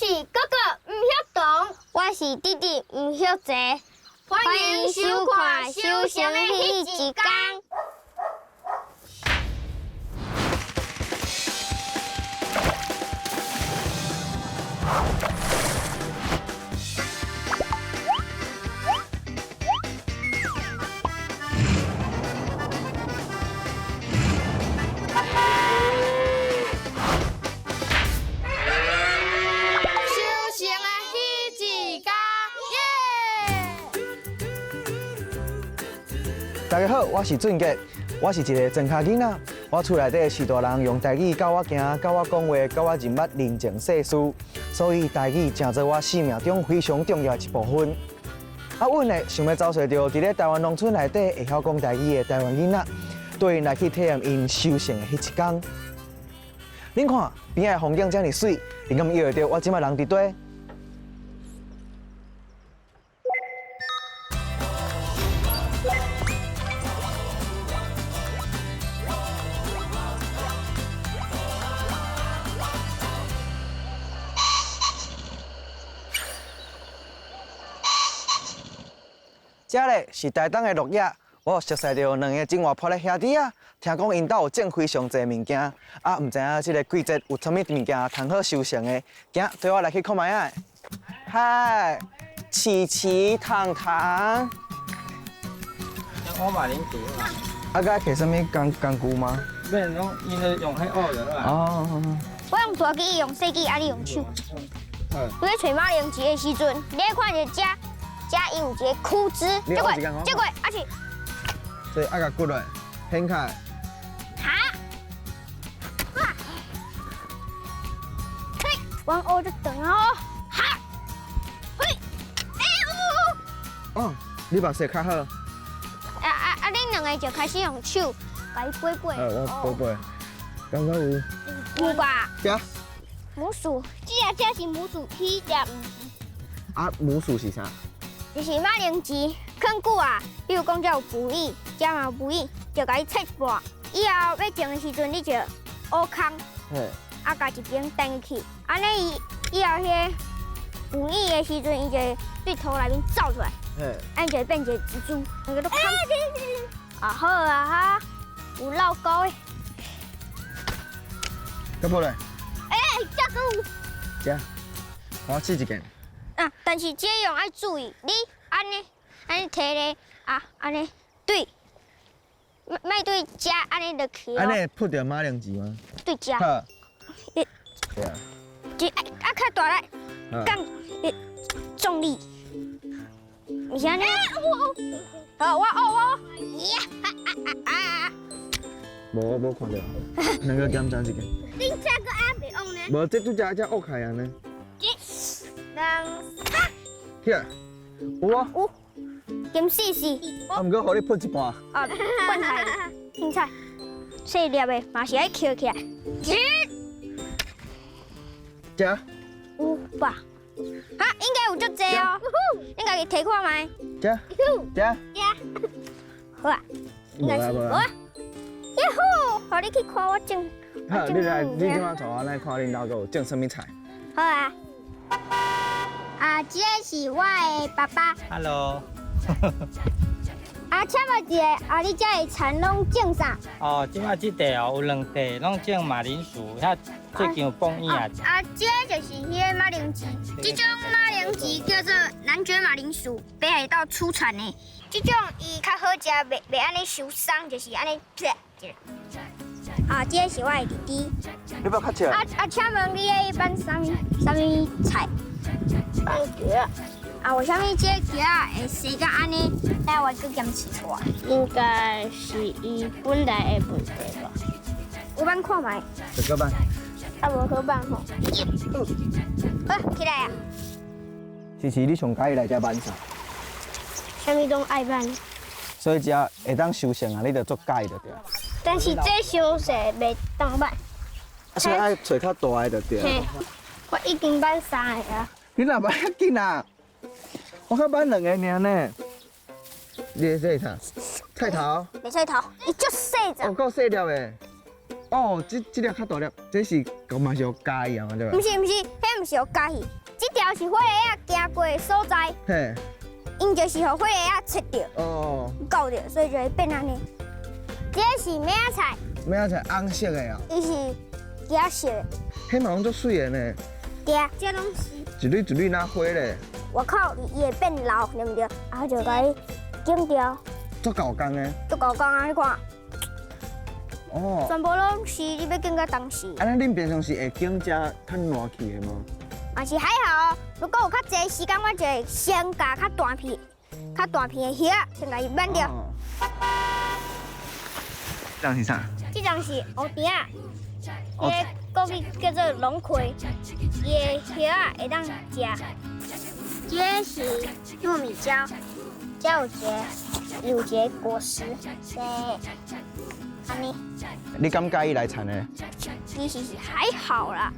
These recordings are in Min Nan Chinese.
是哥哥毋曉動，我是弟弟毋曉坐。歡迎收看《收成的彼一天》。收成的彼一天，耶！大家好，我是俊杰，我是一个庄跤囡仔。我厝内底的序大人用台语教我行，教我讲话，教我认捌人情世事，所以台语成做我生命中非常重要的一部分。啊，阮呢想欲走揣著伫咧台湾农村内底会晓讲台语的台湾囡仔，缀𪜶来去体验𪜶收成的彼一天。恁看边仔的风景遮尔媠，恁敢臆会著我这摆人伫佗？遮咧是台东的鹿野，我有熟似著两个真活泼的兄弟仔。听讲𪜶兜有种非常济物件，啊，毋知影这个季节有啥物物件通好收成的，行，缀我来去看觅仔。嗨，琪琪、糖糖，我马铃薯啊，啊，佮摕啥物工工具吗？免拢，伊是用彼学就好啊。哦，我用大机，伊用细机，啊你用手。你咧揣马铃薯的时阵，你咧看著遮，遮伊有一个枯枝，你这个学一下这个，啊是，这爱共骨落，掀开。哈，哇，嘿，阮学就长哦，哈，嘿，哎呦，哦，你目屎较好。啊啊啊！恁两个就开始用手，共伊掰掰。我掰掰，感觉有。有吧？行。母鼠，这只这是母鼠，彼只毋是。啊，母鼠是啥？就是马铃薯，囥久啊，比如讲这有腐叶，这嘛有腐叶，就共伊切一半。以后欲种的时阵，你就挖空，啊，共一边掷入去，按呢伊以后彼个腐叶的时阵，伊就会对土内面走出来，按呢就会变一个蜘蛛，两个都空。啊好啊哈，有落沟的。搁无咧？欸，这阁有。这，我试一件。啊，但是这样爱注意，你按呢，按呢提咧，啊，按呢对，莫对遮按呢落去哦。按呢扑著马铃薯吗？对遮。好。你。对啊。这啊较大力，降，重力。毋是按呢。好，我学我。呀哈啊啊！无，我无看著。两个检查一下。恁这阁还袂往呢？无，这拄才才挖开啊呢。一、两、三。起来，有啊。有。金丝丝。啊，毋过予你喷一半。啊，管他的，凊彩。细粒的嘛是爱捡起来。一。食。有吧？哈，应该有足济哦。你家己提看觅。食。食。食。好啊。应该是。无啊。呀呼！予你去看我种。好，你来，你这摆带我来看恁兜阁有种啥物菜。好啊。啊，这个是我的爸爸。 Hello。啊，请问一下，啊，你这的田拢种啥？哦，这摆这块哦，有两块拢种马铃薯，遐最近有放叶子。啊，这就是彼个马铃薯，这种马铃薯叫做男爵马铃薯，北海道出产的。这种伊较好食，袂袂按呢伤松，就是按呢撇一下。啊，这个是我的弟弟。你欲较少？啊啊，请问你咧挽啥物啥物菜？挽茄仔。啊，为啥物这个茄仔会生甲按呢？等我阁检测出来。应该是伊本来的问题吧。有挽看觅。就阁挽。啊，无好挽吼。好，起来啊！其实你上喜欢来遮挽啥？啥物拢爱挽。所以只要会当收成啊，你就足喜欢就对。但是这伤细袂当挽。所以爱揣较大的就对。嘿，我已经挽三个啊。你若挽遐紧啊？我阁挽两个尔呢。你这是啥？菜头。白菜头，伊足细只。哦，够细粒的。哦，這粒較大粒，這是嘛是有加伊啊嘛對吧？毋是毋是，彼毋是予咬去，這條是火鞋仔行過的所在。嘿。𪜶就是予火鞋仔切著。哦。咬著，所以就會變按呢。這是麥仔菜。麥仔菜紅色的啊。伊是橘色的。彼嘛攏足媠的呢。對啊，這攏是。一蕊一蕊若花咧。外口伊會變老，對毋對？啊，就共伊剪掉。足夠工的。足夠工啊！你看。哦。全部攏是你欲剪到當時。按呢，恁平常時會剪遮較爛去的嗎？嘛是還好，如果有較濟時間，我就會先共較大片、較大片的葉仔先共伊挽掉。這張是啥？這張是烏甜仔，彼個國語叫做龍葵，伊的葉仔會當食。這是糯米蕉，這有一个，有一个果實，對，按呢。你敢佮意來田的？其實是還好啦，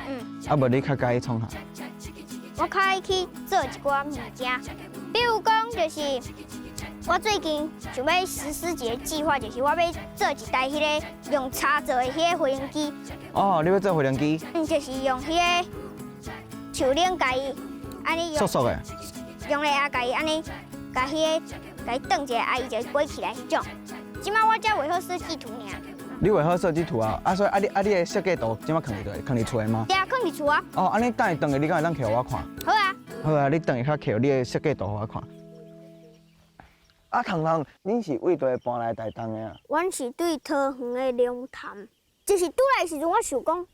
嗯。啊，無你較佮意創啥？我較愛去做一寡物件，比如講就是我最近想欲實施一个計劃，就是我欲做一台彼个用柴做的彼個飛行機。哦，你欲做飛行機？嗯，就是用彼个樹輪共伊按呢用。縮縮的。用咧啊，共伊按呢，共彼个共伊轉一下，啊，伊就會飛起來彼種。這擺我才畫好設計圖爾。你畫好設計圖啊？啊，所以啊你啊你的設計圖這擺囥佇佗？囥佇厝的嗎？對啊，囥佇厝啊。哦，按呢等下轉去，你敢會當摕予我看？好啊。好啊，你轉去較摕你的設計圖予我看。啊，糖糖，恁是佗佗搬來台東的啊？阮是對桃園的龍潭，就是拄來的時陣，我想講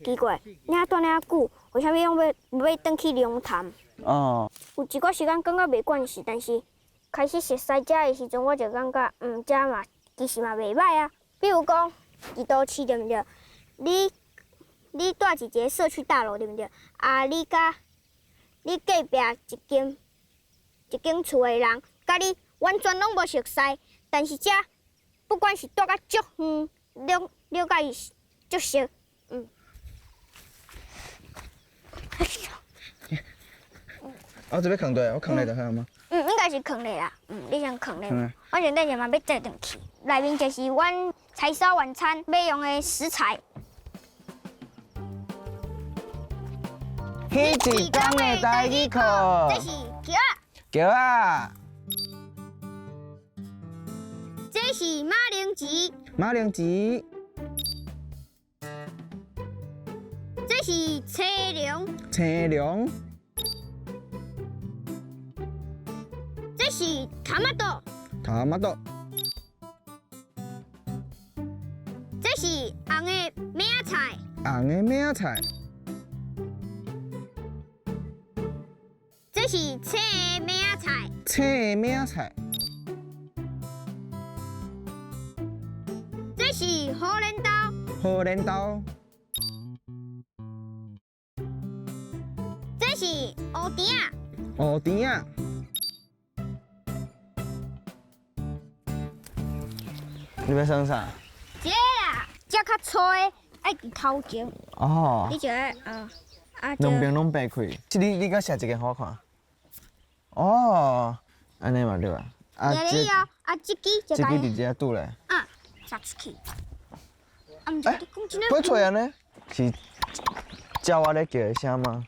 奇怪，你遐蹛遐久，為啥物攏欲轉去龍潭？哦。有一寡時間感覺袂慣勢，但是開始熟似遮的時陣，我就感覺，遮嘛其實嘛袂䆀啊。比如講，佇都市對毋對？你蹛佇一个社區大樓對毋對？啊，你佮你隔壁一間厝的人，佮你完全攏無熟似，但是遮不管是蹛甲足遠，攏佮伊足熟，嗯。我這欲囥佗，我囥咧就好嗎？嗯，應該是囥咧啦。嗯，你先囥咧。反正等下嘛欲載轉去。內面就是阮柴燒晚餐欲用的食材。彼一工的台語課。這是蕎仔。蕎仔。這是馬鈴薯。馬鈴薯。這是青龍。青龍。這是タマト。タマト。這是紅的麥仔菜。紅的麥仔菜。這是青的麥仔菜。青的麥仔菜。這是荷蘭豆。荷蘭豆。這是烏甜仔。烏甜仔。你欲耍啥？這个啦，這較粗的愛佇頭前。哦。你這个啊啊。兩邊攏掰開。你閣寫一个予我看。哦，按呢嘛對吧？啊，這個啊，這支這支佇遮拄咧。啊，撒出去。啊，毋是你講真的。飛出來呢？是鳥仔咧叫的聲嗎？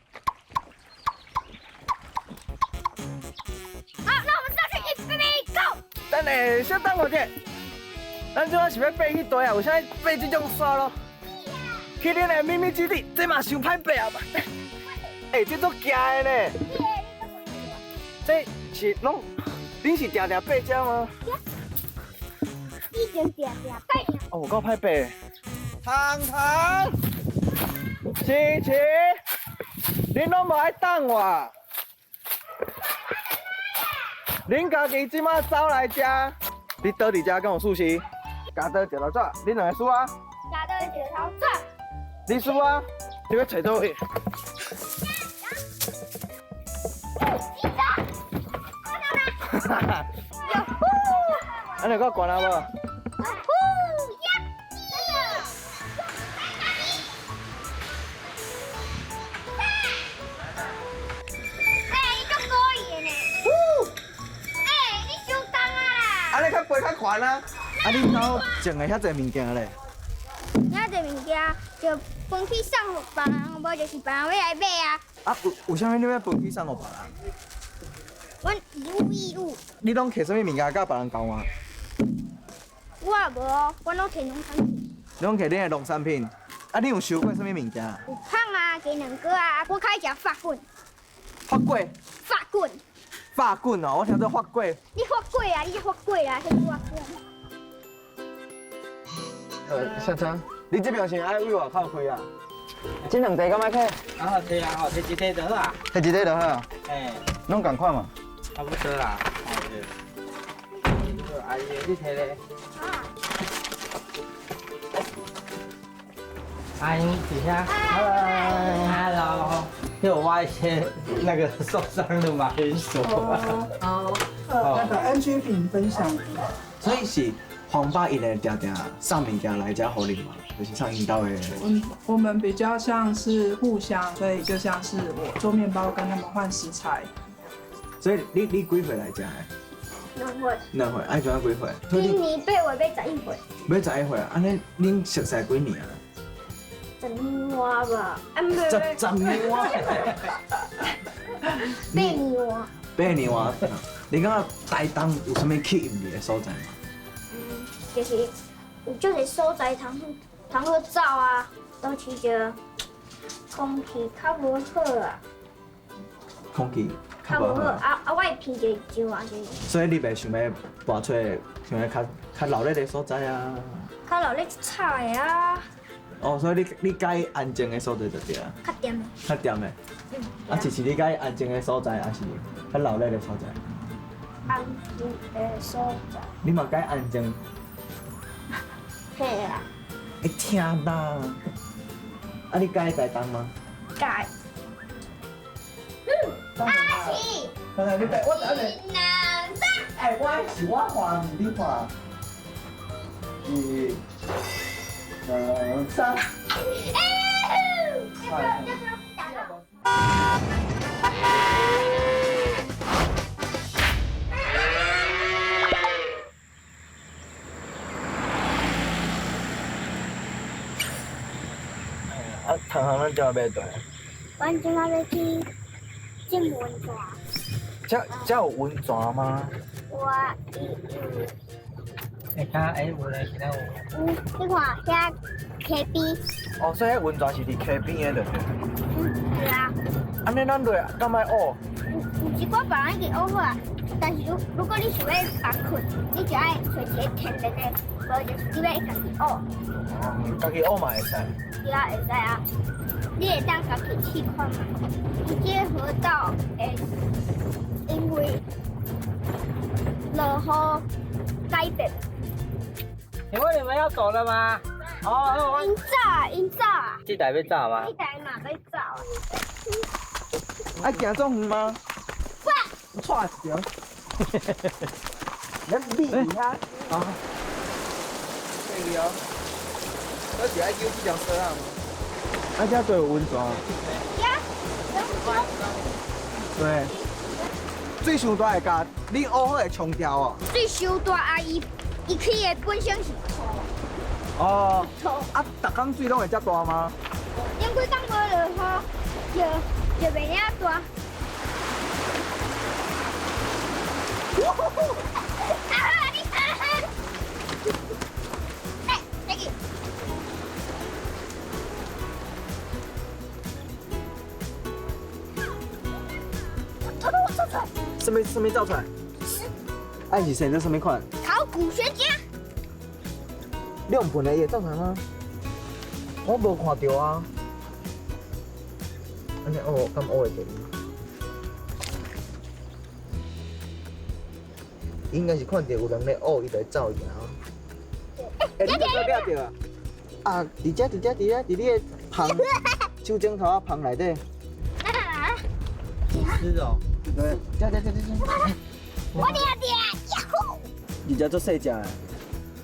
好，那我們上去，預備，Go！等下，小等我者。咱這擺是欲爬去佗啊？為啥爬這種山路？去恁的秘密基地，這嘛傷歹爬啊！欸，這足驚的呢。這是攏，恁是定定爬這嗎？以前定定爬。哦，有夠歹爬。糖糖，琪琪，恁攏無愛等我。恁家己這擺走來這，你倒佇這敢有輸蝕？鉸刀石頭紙，恁兩个輸啊！鉸刀石頭紙，你輸啊！你欲揣佗位？哈哈！按呢夠懸啊無？欸，你足故意的呢！欸，你傷重啊啦！按呢較背較懸啊！啊，恁兜種的遐濟物件咧？这物件就分去送予别人，无就是别人欲来买啊。啊，有啥物你欲分去送予别人？阮有义务。你拢摕啥物物件佮别人交换？我也无哦，我拢摕农产品。你拢摕恁的农产品？啊，你有收过啥物物件？有香啊，鸡卵糕啊，我较爱食法棍。法棍？法棍。法棍哦，我听做法棍。你法棍啊，你法棍啊，啥物法棍？小张，你这边是爱为外口开啊？这两块敢爱摕？啊，摕啊，吼，摕一块就好啊。摕一块就好啊。哎，拢仝款嘛？差不多啦。哦对。阿姨，你摕咧。啊。阿姨，底下。Hello。又挖一些那个受伤的马铃薯。好。那个 NG 品分享。所以是黄爸伊会定定送物件来遮予恁嘛，就是送𪜶兜的。我们比较像是互相，所以就像是我做面包跟他们换食材。所以你几岁来遮的？两岁。两岁，爱怎几岁？今年8月欲11岁。欲11岁啊？按呢，恁熟似几年啊？ 10年外吧。十年外。 8年外。8年外。你感觉台东有啥物吸引你的所在吗？就是有足济所在通好走啊，都是就空气较无好啊。空气较无好，啊啊！我的鼻就上啊，就是。所以你袂想欲搬出去，想欲较较热闹的所在啊？较热闹吵的啊。哦，所以你佮意安静的所在就对啊。较恬的。较恬的。嗯。啊，是你佮意安静的所在，还是较热闹的所在？安静的所在。你嘛佮意安静？嘿啦。会听啦。啊，你佮意台东吗？佮意。阿奇。来，你我等下。一、两、三。哎，我是我换，你换。一、两、三。哎！啊，同行咱今欲佗？阮今仔欲去浸温泉。遮有温泉吗？有啊，伊有。你看，哎，有咧，是哪有？有，你看遐溪边。哦，所以彼温泉是伫溪边的，对不对？嗯，对啊。按呢，咱落敢爱挖？有一寡别人已经挖好啊，但是如果你想欲别困，你就爱揣一个天然的，无就是你欲家己挖。哦，家己挖嘛会使。对啊，会使啊。你会当家己试看觅。伊这个河道会因为落雨改变。请问你们要走了吗？哦，𪜶走，𪜶走啊！这台欲走吗？这台嘛欲走啊！爱行这远吗？哇！踹一条。咱避一下。啊。对哦。我是爱揪这条绳啊吗？啊，遮都有温泉。对。水伤大会共你挖好会冲掉哦。水伤大啊，伊起的本身是土。哦。土。啊，逐工水拢会遮大吗？顶几工无落雨，就袂遐大。啊！你啊！哎，再见。我走出来。什么走出来？爱是生做什么款？考古学家。你用喷的会走出来吗？我无看到啊。按呢挖，敢挖会著？应该是看到有人咧挖，伊就会走去啊。欸，你怎掠著啊？啊，伫遮，伫遮，伫遮，伫你的芳手指头仔芳内底。是哦。对，遮遮遮遮遮。我掠著，呀呼！而且足细只的。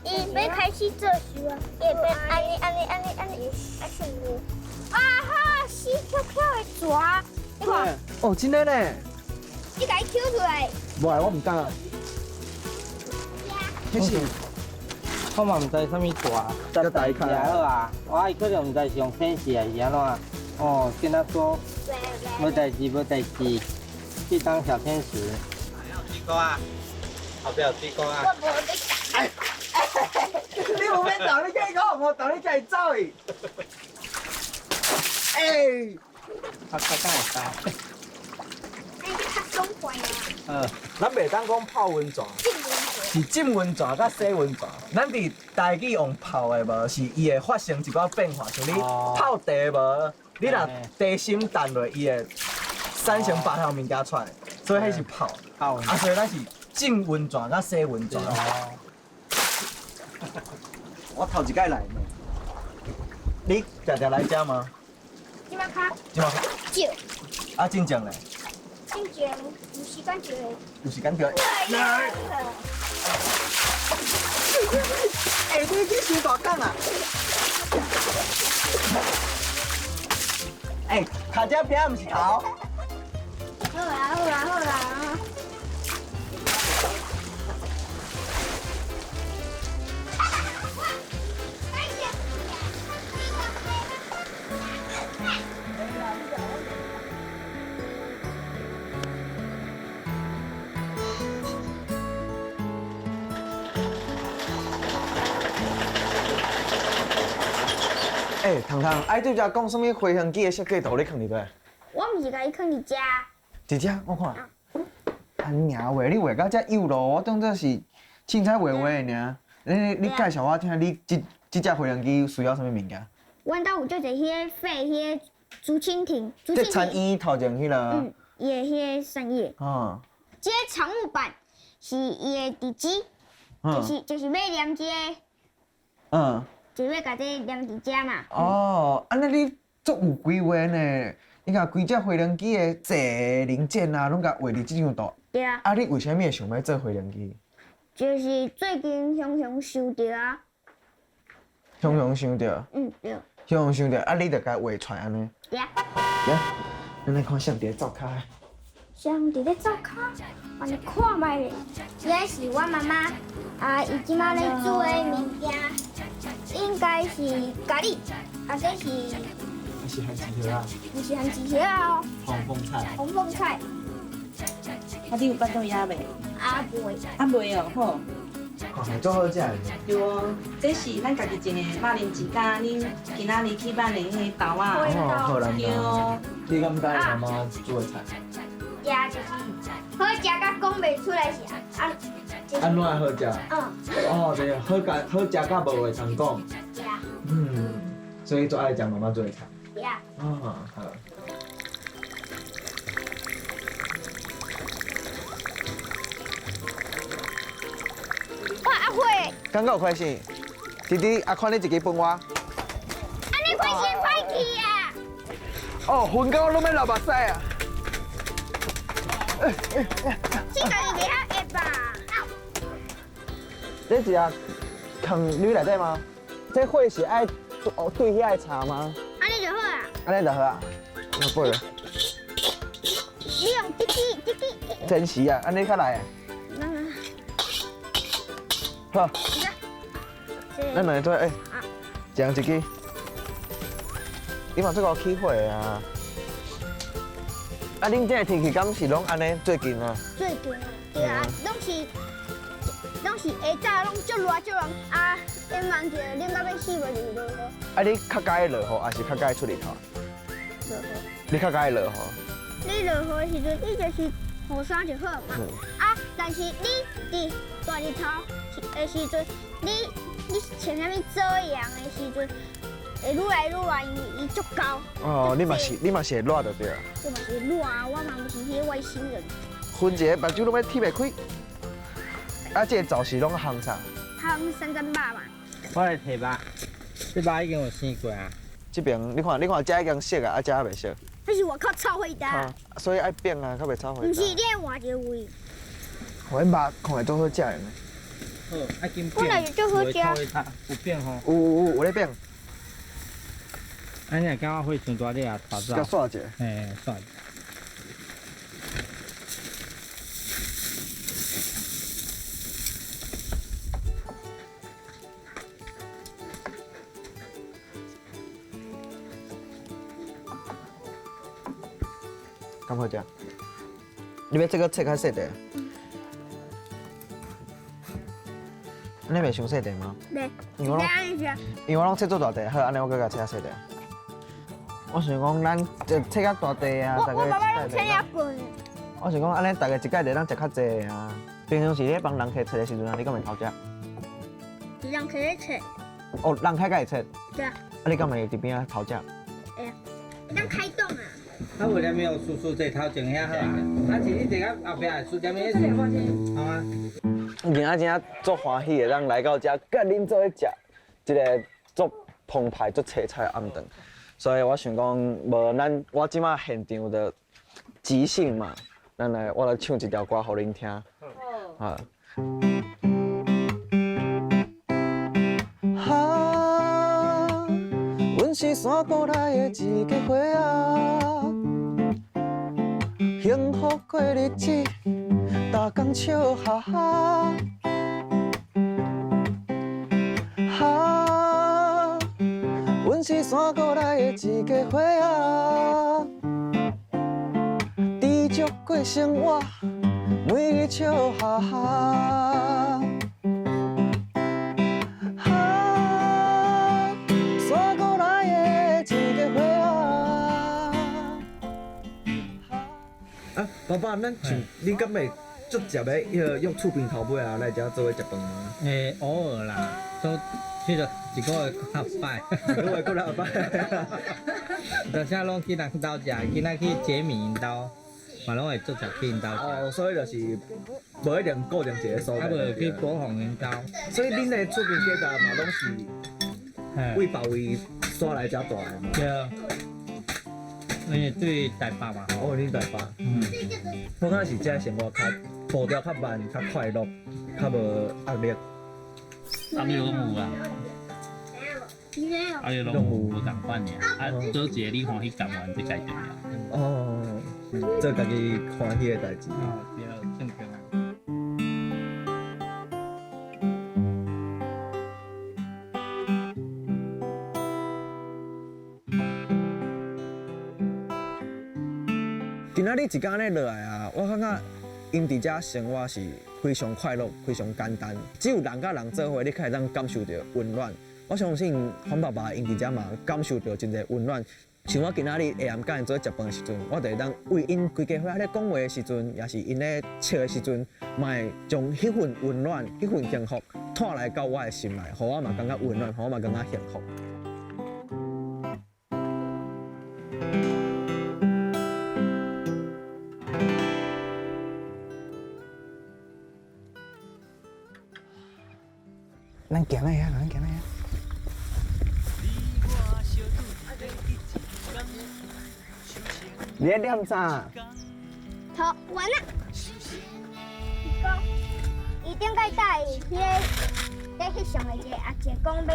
伊欲开始做寿啊，伊会变按呢按呢按呢按呢，啊顺利。啊哈，死翘翘的蛇，你看。哦，真的呢。你共伊抽出来。无，我毋敢。彼是。我嘛毋知啥物大。才大卡。好啊，我伊可能毋知是用天使还是按怎。哦，跟他说，无代志，无代志，去当小天使。水果啊，后壁有水果啊。我无咧哎，你无免动，你计讲，我动你家己走去。哎，啊，较敢会使。哎，较爽快啊。咱袂当讲泡温泉，是浸温泉佮洗温泉。咱伫台语用泡的无，是伊会发生一寡变化，像你泡茶无，你若茶心淡落，伊会产生别项物件出来，所以彼是泡。啊，所以咱是浸温泉佮洗温泉。我头一摆来呢，你常常来遮吗？这摆较少。啊，进前咧？进前有时间就会。有时间就会。来。欸，你去伤大工啊！欸，卡这边毋是头。好啦好啦好啦。欸，糖糖，爱对遮讲啥物飞行机的设计图，你囥伫佗？我毋是共伊囥伫遮。伫遮，我看。啊，尔画你画到遮幼咯，我当作是凊彩画画的尔。你介绍我听，你这这只飞行机需要啥物物件？阮兜有足济彼个废彼个竹蜻蜓。这餐椅头前彼个。嗯，伊的彼个扇叶。哦。这个长木板是伊的地基，就是欲连这个。嗯。就欲共这连伫遮嘛。哦，按呢你足有规划呢？你共规只飞行机的坐零件啊，拢共画伫这张图。对啊。啊，你为啥物会想欲做飞行机？就是最近雄雄想著啊。雄雄想著。嗯，对。雄雄想著，啊，你就共画出来按呢。对啊。来，咱来看谁伫咧灶跤。谁伫咧灶跤？我来看觅咧。这是我妈妈啊，伊这马咧煮的物件。应该是咖喱，啊，这是，这是番薯叶啊，毋是番薯叶啊，红凤菜，红凤菜。啊，你有巴肚枵未？啊，袂。啊，袂哦，好。哦，足好食的。对哦，这是咱家己种的马铃薯，佮恁今仔日去挽的彼个豆仔。哦，好难对哦。你敢知妈妈煮的菜？食就是好食，佮讲袂出来是啊。按怎好食？嗯。哦，对，好食好食甲无话通讲。对啊。嗯，所以足爱食妈妈煮的菜。对啊。哦，好。哇，阿慧。感觉有开心。弟弟，阿看你一支分我。按呢开心歹去啊！哦，昏到拢欲流目屎啊！这家己袂晓会吧？这是啊，藏铝内底吗？这火是爱对遐个插吗？按呢就好啊。按呢就好啊。我过了。你用这支，这支。真实啊，按呢较来。好。咱两个做哎，一人一支。你嘛做够起火的啊！啊，恁这个天气敢是拢按呢？最近啊？最近啊，对啊，拢是下早拢足热足热，啊，天晚就冷到欲死，无就是落雨。啊，你较喜欢落雨，还是较喜欢出日头？落雨。你较喜欢落雨？你落雨的时阵，你就是雨伞就好嘛。啊，但是你伫大日头的时阵，你穿啥物遮阳的时阵，会愈来愈热，因为伊足厚。哦，你嘛是会热就对啊。我嘛是热啊，我嘛毋是彼个外星人。分一个目睭拢欲铁袂开。啊，这个灶是拢烘啥？烘三层肉嘛。我来提肉，这肉已经有生过啊。这边你看，你看，这已经熟啊，啊，这还袂熟。这是外口臭火焦。所以爱变啊，较袂臭火焦。毋是，你爱换一个位。我肉看起足好食的呢。好，爱紧变。本来就足好食。有变吼？有咧变。啊，你若感觉火伤大，你也拖走。佮煞者。嘿，煞。敢好食？你欲這个切較細塊？你袂傷細塊嗎？袂。因為我因為我攏切做大塊，好，按呢我閣共切較細塊。我想講，咱就切較大塊啊，我爸爸攏切遐笨。我想講，按呢大家一擺就當食較濟啊。平常時咧幫人客切的時陣啊，你敢會偷食？是人客咧切。哦，人客家會切。對啊。啊，你敢會佇邊仔偷食？會啊。當開動啊。啊，為了沒有叔叔坐頭前遐好啊，啊是你坐較後壁，輸踮咧，好啊。今仔真正足歡喜的，咱來到遮，佮恁做伙食這个足澎湃、足凄彩的暗頓。所以我想講，無咱我這馬現場就即興嘛，咱來我來唱一條歌予恁聽。好。啊，阮是山谷內的一个花仔，幸福過日子，逐工笑哈哈。啊，阮是山谷內的一个花仔，知足過生活，每日笑哈哈。啊，山谷內的一个花仔。啊，爸爸，咱像你敢會足捷的，彼个約厝邊頭尾啊來遮做伙食飯嗎？欸，偶爾啦，都去了一個月較擺，一個月閣兩擺。當時攏去人兜食，今仔去傑米𪜶兜，嘛攏會足捷去𪜶兜食。哦，所以就是無一定固定一個所在。啊，無去國防𪜶兜。所以恁的厝邊隔壁嘛攏是為別位徙來遮住的嘛？對。因為對台北嘛。哦，恁台北。嗯。我感覺是遮生活較步調較慢，較快樂，較無壓力。壓力攏有啊。壓力攏有，無仝款爾。啊，做一個你歡喜甘願，這才重要。哦，做家己歡喜的代誌。哦，對，正確。今仔日一工按呢落來啊，我感覺𪜶佇遮生活是非常快樂、非常簡單。只有人佮人做伙，你才會當感受著溫暖。我相信黃爸爸𪜶佇遮嘛感受著真濟溫暖。像我今仔日下暗佮𪜶做伙食飯的時陣，我就會當為𪜶規家伙仔咧講話的時陣，也是𪜶咧笑的時陣，嘛會將彼份溫暖、彼份幸福帶來到我的心內，予我嘛感覺溫暖，予我嘛感覺幸福。咱行來遐，咱行來遐。你咧念啥？塗完啦。伊講，伊頂擺帶伊彼個咧翕相的一個阿姐講欲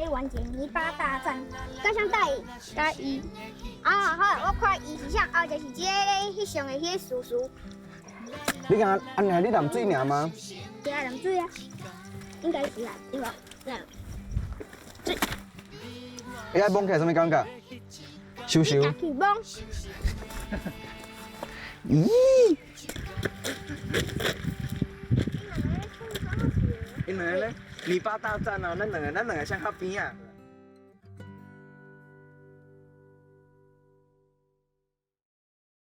欲玩一個泥巴大戰，佮誰帶伊？佮伊。啊好，我看伊是啥，後就是這個咧翕相的彼個叔叔。你敢按呢？你淋水爾嗎？對啊，淋水啊。應該是啊，對無？對。水。你愛摸起來啥物感覺？羞羞。去摸。咦？𪜶兩个咧泥巴大戰啊！咱兩个，咱兩个誰較邊仔？